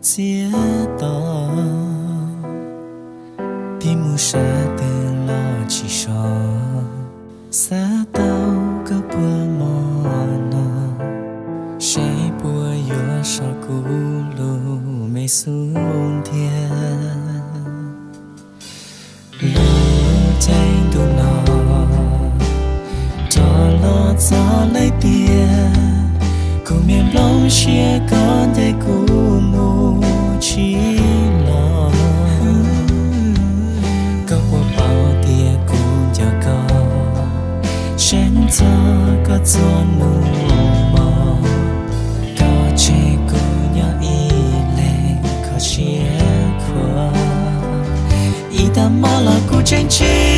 txiav to, tig mus sab twg los tsis so. Xav tau koj puag hmo no, seb puas yuav so kuv lub me xub ntiag. Lub caij ntuj no rov los txog lawm tiag, kuv me nplooj siab koj ncaim kuv mus tsis los. Koj puas paub tias kuv nco koj, saib txog koj txhua nub mog. Koj tseg kuv nyob ib leeg kho siab khuav, ib tag hmo los kuv tseem tsis